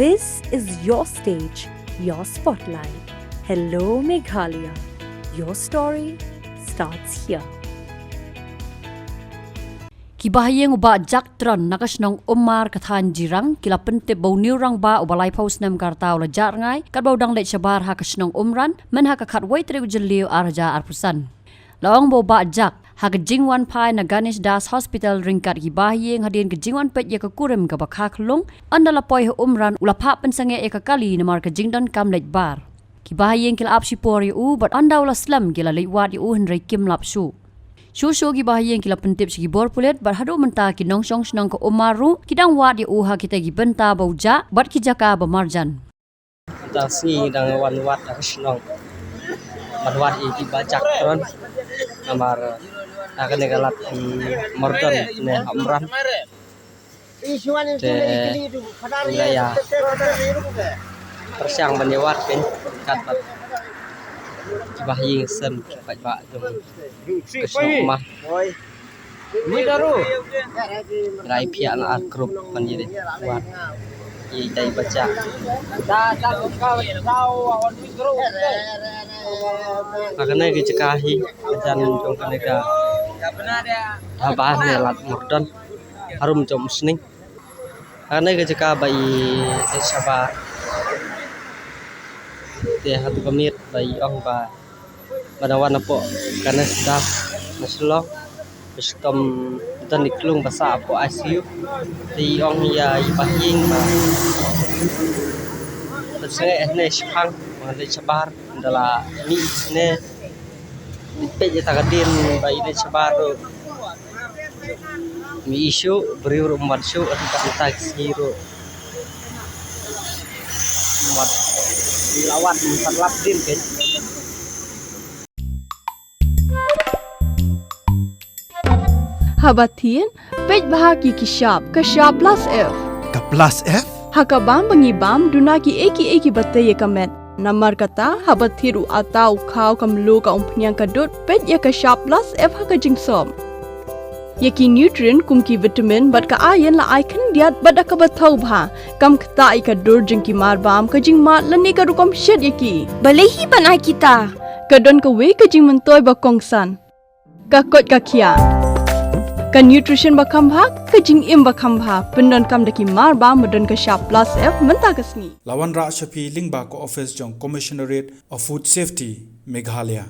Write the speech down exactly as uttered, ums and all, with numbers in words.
This is your stage, your spotlight. Hello, Meghalaya. Your story starts here. Ki bahaïing u Bah Jack Tron na ka shnong Umar ka thaiñ Jirang ki la pyntip ba u new rangbah uba laiphew snem ka rta u la jah rngai katba u dang leit shabar ha ka shnong Umran myn ha ka khatwei tarik u Jylliew ar hajar arphew san. La ong ba u Bah Jack ha ka jingwan phai na Ganesh Das Hospital ryngkat ki bahaïing hadien ka jingwan peit ïa ka kurim kaba kha khlung, ynda la poi ha Umran u la phah pynsangeh ïa ka kali namar ka jingdonkam leit bar. Ki bahaïing ki la ap shipor ïa u bad ynda u la slem ki la leit wad ïa u hynrei kim lap shuh. Shuh shuh ki bahaïing ki la pyntip sha ki bor pulit bad haduh mynta ki nongshong shnong ka Umar ruh ki dang wad ïa u ha kita ki bynta ba u jah bad ki jaka ba marjan. Tang sngi dang wan wad ha ka shnong ban wad ïa ki Bah Jack Tron namar ha kane ka lad ki Mardon ne ha Umran. Te ïa pyrshang ban ïa wad pyn kat bad ki bahaïing sem ki paidbah jong ka shnong Umar. Rai phiah na ar group ban ïa wad ïa dei Bah Jack. Ha kane ka jaka hi ka jan jong kane ka haba ne lad Mardon harum jong u sning. Ha kane ka jaka ba i leit shabar. Te ha tu ka miet ba i ong ba ba da wan hapoh Ganesh Das na Shillong. Ba shitom don i klung ba sah hapoh I C U. Te i ong ïa i bahaïing ba pynsangeh hynne shipang ba leit shabar. Da la mih ne peit ïa ta ka dien ba i leit shabar ruh. Mi i shuh, briew ruh ym wan shuh, ynda ka sngi ruh ym wan. I la wan mynta lap dien peit. Haba thied, peit bha ki ki shap, ka shap plus F. Ka plus F? Ha ka bam ba ngi bam, duna ki ei ki ei kiba tei ïa ka met. Namar kata, haba thied u atta u khaw ka mluh ka umphniang ka dud, peit ïa ka shap plus F ha ka jingsop. Ïa ki nutrient kum ki vitamin bad ka iron la ai khyndiat bad da kaba thaw bha. Kam ktah ïa ka dur jong ki mar bam, ka jingmad lane ka rukom shet ïa ki. Balei hi ban ai kita? Ka don kawei ka jingmyntoi ba kongsan. Ka koit ka khiah. Ka nutrition ba kham bha, ka jingim ba kham bha, pyndonkam da ki mar bam ba don ka shap plus F mynta ka sngi. La wanrah sha phi lyngba ka office jong Commissionerate of Food Safety, Meghalaya.